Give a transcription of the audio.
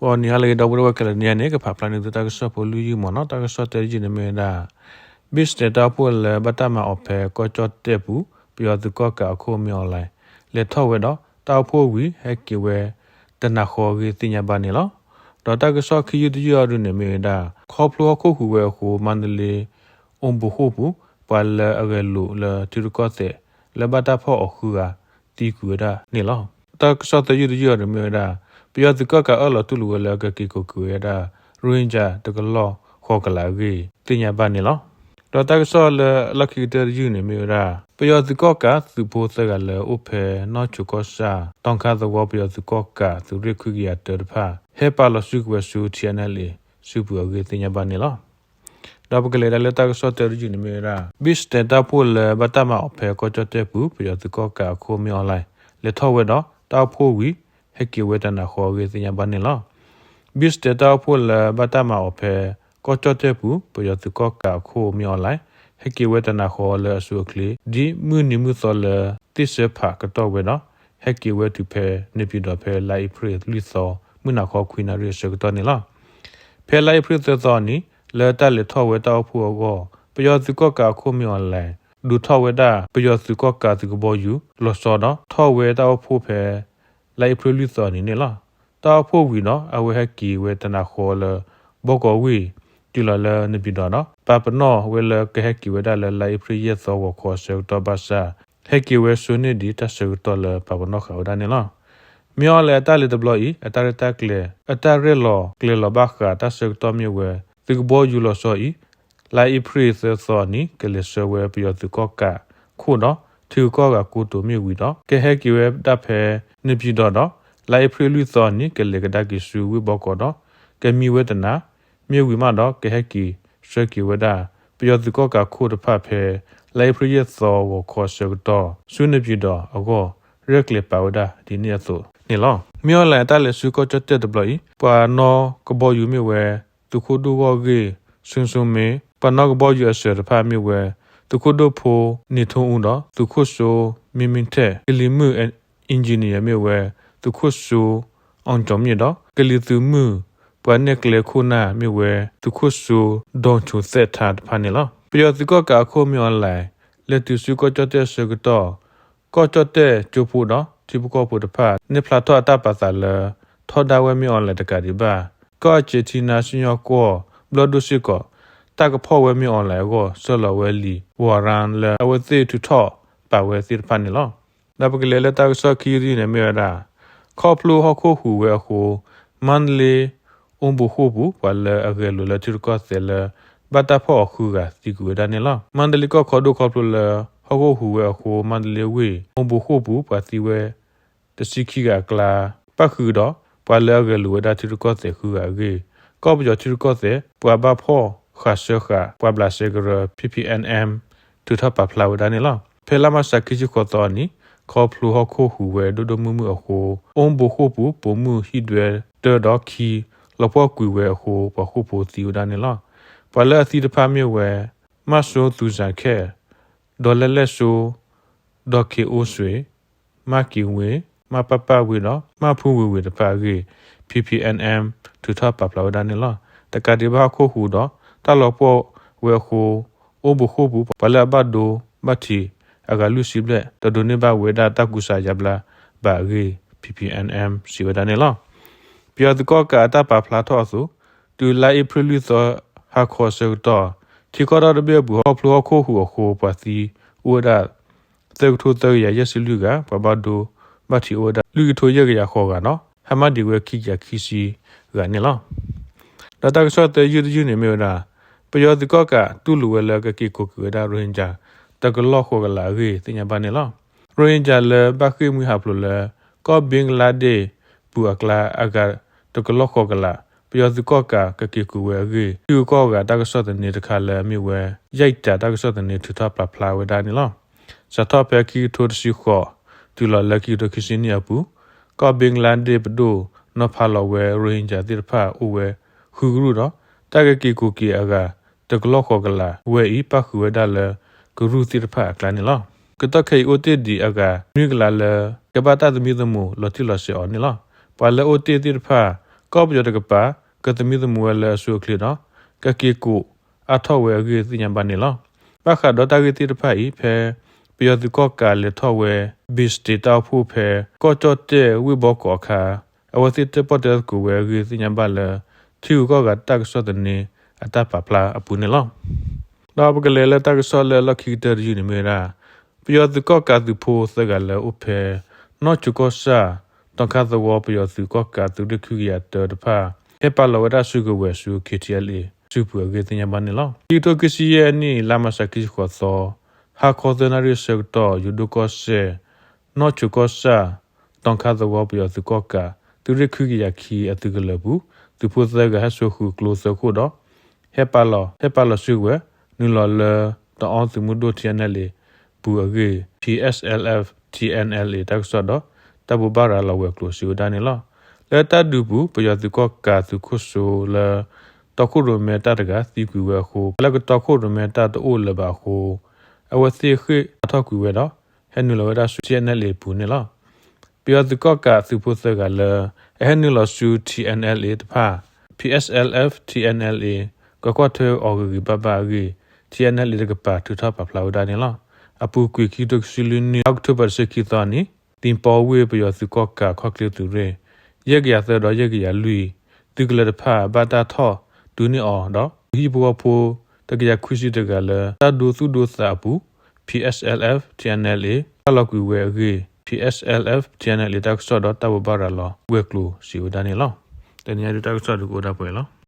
ဂီၤနံၤဟါလၢအဂ့ၤ ဒီပုၢ်ဝဲၢ်ခဲလၢာ်, တနံၤအံၤန့ၣ် ကဖးဖျါန့ၢ်သုတၢ်ကစီၣ်ဖိလွံၢ်ယုၢ်မးနီၤ. တၢ်ကစီၣ်တၢတယုၢ်န့ၣ်မ့ၢ်ဝဲဒၣ် ဘံၣ်စတဲးတၢ်အိၣ်ဖှိၣ်လၢဘၣ်တၢ်မၤအီၤဖဲကီၢ်ကၠီၣ်တဲၣ်ပူၤ ပယီၤသုးကီၣ်ကးအခိၣ်မ့ၢ်အီလဲၣ် လဲၤထီၣ်ဝဲဒီး တၢ်အိၣ်ဖှိၣ်ဝံၤ ဟဲက့ၤဝဲတနၤဃီအဂ့ၢ်သ့ၣ်ညါဘၣ်န့ၣ်လီၤ. ဒီးတၢ်ကစီၣ်ခံယုၢ်တယုၢ်အံၤဒုန့ၣ်မ့ၢ်ဝဲဒၣ် ခီဖျိဟီၣ်ခိၣ်ဟူးဝဲအဃိ မါဒလ့ အိၣ်ဘူးဃိၣ်ပူၤ ပှၤလၢအဂဲၤလိာ်လၢထံရူၢ်ကီၢ်သဲး လၢဘၣ်တၢ်ဖီၣ်အီၤဃုဂၤ သံကွံာ်ဝဲဒၣ်န့ၣ်လီၤ. တၢ်ကစီၣ်သၢယုၢ်တယုၢ်အံၤန့ၣ်မ့ၢ်ဝဲဒၣ် ပယီၤသုးကီၣ်ကးအၢၣ်လီၤတူၢ်လိာ်ဝဲလၢကက့ၤကိးက့ၤဝဲဒၣ် ရိဟ့ကၠၣ်တကလီၢ်ဃီကလးအဂ့ၢ် သ့ၣ်ညါဘၣ်န့ၣ်လီၤ. ဒီးတၢ်ကစီၣ်လၢအလီၢ်ခံကတၢၢ်တယုၢ်န့ၣ်မ့ၢ်ဝဲဒၣ် ပယီၤသုးကီၣ်ကးသုးဖိသၢဂၤလၢအိၣ်ဖဲနီၢ်ဆိကီၢ်ဆၣ် တီခါသဝီ ပယီၤသုးကီၣ်ကးသုးရ့ၣ်ခွံကယၤတၢတဖၣ် ဟဲပာ်လီၤစုကဝဲၤဆူ ထံအနၣ်လ့ၣ် စုပူၤအဂ့ၢ်သ့ၣ်ညါဘၣ်န့ၣ်လီၤ. ဒီးပကလဲၤဒၣ်လၢတၢ်ကစီၣ်တၢတယုၢ်န့ၣ်မ့ၢ်ဝဲဒၣ် ဘံၣ်စတဲးတၢ်အိၣ်ဖှိၣ်လၢဘၣ်တၢ်မၤအီၤဖဲကီၢ်ကၠီၣ်တဲၣ်ပူၤ ပယီၤသုးကီၣ်ကးအခိၣ်မ့ၢ်အီလဲၣ် လဲၤထီၣ်ဝဲဒီး တၢ်အိၣ်ဖှိၣ်ဝံၤ ဟဲက့ၤဝဲတနၤဃီအဂ့ၢ်သ့ၣ်ညါဘၣ်န့ၣ်လီၤ. ဘံၣ်စတဲးတၢ်အိၣ်ဖှိၣ်လၢဘၣ်တၢ်မၤအီၤဖဲ ကီၢ်ကၠီၣ်တဲၣ်ပူၤ ပယီၤသုးကီၣ်ကးအခိၣ်မ့ၢ်အီလဲၣ် ဟဲက့ၤဝဲတနၤဃီလၢအဆိအချ့ ဒ်မုၢ်နံၤမုၢ်သီလၢသ့ၣ်စၢဖးကတီၢ်ဝဲဒီး ဟဲက့ၤဝဲတုၤဖဲန့ၣ်ပၠံၤဒီး ဖဲလါအ့ဖြ့ၣ်လွံၢ်သီ မုၢ်နၤခီခွံနၣ်ရံၣ်အဆၢကတီၢ်န့ၣ်လီၤ. ဖဲလါအ့ဖြ့ၣ်သၢသီအနံၤ လၢတၢ်လဲၤထီၣ်ဝဲတၢ်အိၣ်ဖှိၣ်အဂီၢ် ပယီၤသုးကီၣ်ကးအခိၣ်မ့ၢ်အီလဲၣ် ဒုးထီၣ်ဝဲဒၣ် ပယီၤသုးကီၣ်ကးသုးကဘီယူၤလီၤဆီဒီး ထီၣ်ဝဲတၢ်အိၣ်ဖှိၣ်ဖဲ လါအ့ဖြ့ၣ်လွံၢ်သီအနံၤန့ၣ်လီၤ. တၢ်အိၣ်ဖှိၣ်ဝံၤဒီး အဝဲဟဲက့ၤဝဲတနၤဃီလၢ ဘီကီးဝ့ၢ် တုၤလီၤလၢန့ၣ်ပၠံၤဒီး ပာ်ပနီၣ်ဝဲလၢကဟဲက့ၤဝဲဒၣ်လၢ လါအ့ဖြ့ၣ်ယဲၢ်သီဂီၤခီအဆၢကတီၢ်ဘၣ်ဆၣ် ဟဲက့ၤဝဲဆိန့ၢ်ဒံးတၢ်ဆၢကတီၢ်လၢပာ်ပနီၣ်ဃာ်ဝဲဒၣ်န့ၣ်လီၤ. မ့ၢ်အီလဲၣ်အတၢ်လဲၤတဘျီအံၤ အတၢ်ရဲၣ်တၢ်ကျဲၤ အတၢ်ရဲၣ်လီၤကျဲၤလီၤဘၣ်ဃးတၢ်ဆၢကတီၢ်မ့ၢ်ဝဲ သုးကဘီယူၤလီၤဆီအံၤ လါအ့ဖြ့ၣ်သၢသီအနံၤ ကလဲၤဆှၢဝဲပယီၤသုးကီၣ်ကးခိၣ်ဒီး ထံဂုၤကီၢ်ဂၤကိတိာ်မ့ၢ်ဝံၤဒီး ကဟဲက့ၤဝဲဒၣ်ဖဲန့ၣ်ပၠံၤဒီး လါအ့ဖြ့ၣ်လွံၢ်သီအနံၤ ကလဲၤကဒါက့ၤဆူဝ့ၢ်ဘီကီးဒီး ကမံဝဲတနၤ မ့ၢ်ဝံၤမးဒီး ကဟဲက့ၤဆှၢက့ၤဝဲဒၣ် ပယီၤသုးကီၣ်ကးခိၣ်တဖၣ်ဖဲ လါအ့ဖြ့ၣ်ယဲၢ်သီဂီၤခီအဆၢကတီၢ် ဆူန့ၣ်ပၠံၤဒီးအဂီၢ် ရဲၣ်ကျဲၤပာ်ဝဲဒၣ်ဒ်န့ၣ်အသိးန့ၣ်လီၤ. မ့ၢ်အီလဲၣ်အတၢ်လဲၤဆူကီၢ်ကၠီၣ်တဲၣ်တဘျီအံၤ ပှၤနီၣ်ကဘီယူၤမ့ၢ်ဝဲ သုးခိၣ်ဒိၣ်ဂီၢ်ဂ့ၢ် ဆိၣ်ဆိၣ်မ့ ပှၤနီၣ်ကဘီယူၤအစၢၤတဖၣ်မ့ၢ်ဝဲ သုးခိၣ်ဒိၣ်ဖိ န့ၢ်ထိၣ်အူဒီး သုးခိၣ်စိ မ့မ့ထဲၣ် ကလံၤမုၢ် engineer မ့ၢ်ဝဲ သုးခိၣ်စိ အီၣ်ကၠီၣ်မ့ၣ်ဒီး ကလံၤသုးမုၢ် ပှၤနဲၣ်ကျဲခိၣ်နၢ်မ့ၢ်ဝဲ သုးခိၣ်စိ ဒီၣ်ဆိၣ်သဲးထါတဖၣ်န့ၣ်လီၤ. ပယီၤသုးကီၣ်ကးအခိၣ်မ့ၢ်အီလဲၣ် လဲၤတုၤဆူကီၢ်ကၠီၣ်တဲၣ်အဆၢကတီၢ် ကီၢ်ကၠီၣ်တဲၣ်ကၠိဖိဒီး ထံဖိကီၢ်ဖိတဖၣ် နဲၣ်ဖျါထီၣ်အတၢ်ပာ်သးလၢ ထီဒါဝဲမ့ၢ်အီလဲၣ်တကးဒံးဘၣ် ကီၢ်အကၠ့ထံနါစံၣ်ညီၣ်ကွီၢ် ဘျီၣ်ဒိၣ်စ့ၢ်ကီး တၢ်ကဖီၣ်ဝဲမ့ၢ်အီလဲၣ်အဂီၢ် ဆှၢလီၤဝဲလံာ် warrant လၢအဝဲသ့ၣ်ထုးထီၣ်ပာ်ဝဲသ့ၣ်တဖၣ်န့ၣ်လီၤ. ဒီးပကလဲၤလၢတၢ်ကစီၣ်ခံယုၢ်တယုၢ်န့ၣ်မ့ၢ်ဝဲဒၣ် ခီဖျိဟီၣ်ခိၣ်ဟူးဝဲအဃိ မါဒလ့ အိၣ်ဘူးဃိၣ်ပူၤ ပှၤလၢအဂဲၤလိာ်လၢထံရူၢ်ကီၢ်သဲးလၢ ဘၣ်တၢ်ဖီၣ်အီၤဃုဂၤသံကွံာ်ဝဲဒၣ်န့ၣ်လီၤ. မါဒလ့ကီၢ်ခီဒိၣ်ခီဖျိလၢ ဟီၣ်ခိၣ်ဟူးဝဲအဃိ မါဒလ့ဝ့ၢ် အိၣ်ဘူးဃိၣ်ပူၤ ပှၤသံဝဲ တဆံခံဂၤအကျါ ပၣ်ဃုာ်ဒီး ပှၤလၢအဂဲၤလိာ်ဝဲဒၣ်ထံရူၢ်ကီၢ်သဲးဃုဂၤအဂ့ၢ် ကီၢ်ပယီၤထံရူၢ်ကီၢ်သဲး ပှၤဘၣ်ဖီၣ်ဃာ်စၢဃာ် ပှၤဘျးစဲကရၢ P P N M ထုးထီၣ်ပာ်ဖျါဝဲဒၣ်န့ၣ်လီၤ. ဖဲလါမးရှးခံဆံဃိးသီအနံၤ ခီဖျိဟီၣ်ခိၣ်ဟူးဝဲဒိၣ်ဒိၣ်မုၢ်မုၢ်အဃိ အိၣ်ဘူးဃိၣ်ပူၤ ပိာ်မုၣ်ဟံၣ်ဒွဲတၢဒီးခံ လီၤပှီၢ်ကွံာ်ဝဲအဃိ ပှၤဃိၣ်ဖိသံဝဲဒၣ်န့ၣ်လီၤ. ပှၤလၢအသံတဖၣ်မ့ၢ်ဝဲ မၣ်စိသူစၣ်ခဲၣ် ဒီးလဲၣ်လဲၣ်စိ ဒီးခ့ၣ်အိၣ်စွ့ၣ် မၣ်က့ၤဝ့ၢ် မၣ်ပၢ်ပၢ်ဝ့ၢ်ဒီး မၣ်ဖုဝ့ၢ်ဝ့ၢ်တဖၣ်အဂ့ၢ် P P N M ထုးထီၣ်ပာ်ဖျါဝဲဒၣ်န့ၣ်လီၤ. တကးဒံးဘၣ်ဟီၣ်ခိၣ်ဟူးဒီး တၢ်လီၤပှီၢ်ဝဲအဃိ အိၣ်ဘူးဃိၣ်ပူၤ ပှၤလၢအဘၣ်ဒိဘၣ်ထံးအဂၤလွံၢ်ဆံဘျဲၣ် တဒိးန့ၢ်ဘၣ်ဝဲဒၣ်တၢ်ကူစါယါဘျါဘၣ်အဂ့ၢ် P P N M စံးဝဲဒၣ်န့ၣ်လီၤ. ပယီၤသုးကီၣ်ကးအတၢ်ပာ်ဖျါထီၣ်အသိး တုၤလါအ့ဖြ့ၣ်လွံၢ်သီဟါခီအဆၢကတီၢ် ထံကီၢ်တၢ်တဘ့ၣ်အပူၤ ခီဖျိဟီၣ်ခိၣ်ဟူးအဃိ ပှၤသံအိၣ်ဝဲဒၣ် သၢကထိသၢကယၤယဲၢ်ဆံလွံၢ်ဂၤ, ပှၤဘၣ်ဒိဘၣ်ထံးအိၣ်ဝဲဒၣ် လွံၢ်ကထိယဲၢ်ကယၤဃိးဂၤနီၤ, ဟါမၢ်ဒံးဝဲခံကယၤခံဆံဂၤန့ၣ်လီၤ. ဒီးတၢ်ကစီၣ်သၢယုၢ်တယုၢ်န့ၣ်မ့ၢ်ဝဲဒၣ် ပယီၤသုးကီၣ်ကးတူၢ်လိာ်ဝဲလၢကက့ၤကိးက့ၤဝဲဒၣ် ရိဟ့ကၠၣ် တကလီၢ်ဃိးကလးအဂ့ၢ် သ့ၣ်ညါဘၣ်န့ၣ်လီၤ. ရိဟ့ကၠၣ်လၢဘၣ်ဃ့ၢ်မှံဟးဖျိးလၢ ကီၢ်ဘ့ကလါဒ့ၣ်ပူၤအကျါအဂၤ တကလီၢ်ဃိးကလး ပယီၤသုးကီၣ်ကးကက့ၤကိးဝဲအဂ့ၢ် ထံဂုၤကီၢ်ဂၤတၢ်ကစီၣ်သန့တခါလၢအမ့ၢ်ဝဲ ယဲၢ်တၢ်တၢ်ကစီၣ်သန့ထုးထီၣ်ပာ်ဖျါဝဲဒၣ်န့ၣ်လီၤ. စးထီၣ်ဖဲခံကထိတဆံဃိး တုၤလီၤလၢခံကထိခံဆံနံၣ်အပူၤ ကီၢ်ဘ့ကလါဒ့ၣ်ပဒိၣ်နီၤဖးလီၤဝဲ ရိဟ့ကၠၣ်သ့ၣ်တဖၣ်အိၣ်ဝဲဃုကရုၢ်ဒီး တၢ်ကက့ၤကိးက့ၤအဂၤ တကလီၢ်ဃိးကလးဝဲအံၤ ပၣ်ဃုာ်ဝဲဒၣ်လၢကရူၢ်သ့ၣ်တဖၣ်အကျါန့ၣ်လီၤ. ကတီၢ်ခဲအံၤအိၣ်တ့ၢ်ဒံးအဂၤနွံကလးလၢ ကဘၣ်တၢ်သမံသမိးလီၤတံၢ်လီၤဆဲးအီၤန့ၣ်လီၤ. ပှၤလၢအိၣ်တ့ၢ်သ့ၣ်တဖၣ် ကီၢ်ပယီၤတကပၤ ကသမံသမိးဝဲလၢအဆိအချ့ဒီး ကက့ၤကိးအါထီၣ်ဝဲအဂ့ၢ်သ့ၣ်ညါဘၣ်န့ၣ်လီၤ. ဘၣ်ဃးဒီးတၢ်ဂ့ၢ်သ့ၣ်တဖၣ်အံၤ ဖဲပယီၤသုးကီၣ်ကးလဲၤထီၣ်ဝဲ ဘ့ၣ်စတ့းတၢ်အိၣ်ဖှိၣ်ဖဲ ကီၢ်ကၠီၣ်တဲၣ်ဝ့ၢ်ဘီကီးအခါ အဝဲသ့ၣ်တၢၣ်ပီၣ်တဲသကိးဝဲအဂ့ၢ်သ့ၣ်ညါဘၣ်လၢ ထံဂုၤကီၢ်ဂၤတၢ်ကစီၣ်သန့အတၢ်ပာ်ဖျါအပူၤန့ၣ်လီၤ. ဒီးပကလဲၤလၢတၢ်ကစီၣ်လၢအလီၢ်ခံကတၢၢ်တယုၢ်န့ၣ်မ့ၢ်ဝဲဒၣ် ပယီၤသုးကီၣ်ကးသုးဖိသၢဂၤလၢအအိၣ်ဖဲ နီၢ်ဆိးကီၢ်ဆၣ် တီၤခါသဝီ ပယီၤသုးကီၣ်ကးသုးရ့ၣ်ခံကယၤတၢတဖၣ် ဟဲပာ်လီၤဝဲဒၣ်စုကဝဲၤဆူ ခ့ထံအဲလ်အ့ စုပူၤအဂ့ၢ်သ့ၣ်ညါဘၣ်န့ၣ်လီၤ. ခံကထိခံဆံယဲၢ်နံၣ် လါမၢ်ၡး ခံဆံဃိးသီ ဟါခီသၢနၣ်ရံၣ်အဆၢကတီၢ် ယိၤဒိၣ်ကီၢ်စဲၣ် နီၢ်ဆိးကီၢ်ဆၣ် တီၤခါသဝီ ပယီၤသုးကီၣ်ကး သုးရ့ၣ်ခံကယၤခံအသုးကလၢၤပူၤ သုးဖိသၢဂၤဟဲစိာ်ဃုာ်ကျိသၢခိၣ်ဒီး ဟဲပာ်လီၤ ဟဲပာ်လီၤစုကဝဲၤ နုာ်လီၤလၢ တအီသုးမုၢ်ဒိၣ် ထံအဲၣ်အဲၣ်လ်အ့ ပူၤအဂ့ၢ် ပံၤအဲၣ်စဲၣ်အဲလ်အ့ တၢ်ကစီၣ်ဒီး တၢ်ဘိးဘၣ်ရၤလီၤဝဲၤကျိၤစံးဝဲဒၣ်န့ၣ်လီၤ. လၢတၢ်ဒုးပူၤ ပယီၤသုးကီၣ်ကးသုးခိၣ်စိလၢ တီခိၣ်ရိၣ်မဲတၢ်တဂၤသံကွံာ်ဝဲအဃိ လၢကတီခိၣ်ရိၣ်မဲတၢ်တအိၣ်လၢၤဘၣ်အဃိ အဝဲသ့ၣ်ဃ့ၢ်အါထီၣ်ကွံာ်ဝဲဒီး ဟဲနုာ်လီၤဝဲဒၣ်ဆူ ထံအဲၣ်အဲၣ်လ်အ့ ပူၤန့ၣ်လီၤ. ပယီၤသုးကီၣ်ကးသုးဖိသၢဂၤလၢ အဟဲနုာ်လီၤဆူ ထံအဲၣ်အဲၣ်လ်အ့ တဖၣ် ပံၤအဲၣ်စဲၣ်အဲလ်အ့ ထံအဲၣ်အဲၣ်လ်အ့ ကွဲးကွၢ်ထွဲအီၤဂ့ၤဂ့ၤဘၣ်ဘၣ်အဂ့ၢ် ထံအဲၣ်အဲၣ်လ်အ့ တကပၤထုးထီၣ်ပာ်ဖျါဝဲဒၣ်န့ၣ်လီၤ. အပူၤကွံာ်ခံကထိခံဆံလွံၢ်နံၣ် အီးကထိဘၢၣ် တဆံခံသီန့ၣ် သံပီဝ့ၢ် ပယီၤသုးကီၣ်ကးခီၣ်ချ့သုးရ့ၣ် ယဲၢ်ကယၤသၢဒီးယဲၢ်ကယၤလွံၢ် သုးကလၢၤတဖၣ် ဘၣ်တၢ်ထီၣ်ဒုးန့ၢ်အီၤဒီး ပဟံၣ်ဖိဃီဖိ တကယၤခွံဆံတဂၤလၢ တၢ်ဒိသူၣ်ဒိသးအပူၤ ပံၤအဲၣ်စဲၣ်အဲလ်အ့ ထံအဲၣ်အဲၣ်လ်အ့ ပာ်လီၤကွံာ်ဝဲအဂ့ၢ် ပံၤအဲၣ်စဲၣ်အဲလ်အ့ ထံအဲၣ်အဲၣ်လ်အ့ တၢ်ကစီၣ်ဒီးတၢ်ဘိးဘၣ်ရၤလီၤဝဲၤကျိၤစံးဝဲဒၣ်န့ၣ်လီၤ. တနံၤအံၤဒုးတၢ်ကစီၣ်ဒုးကအိၣ်ဒၣ်ပှဲၤလီၤ.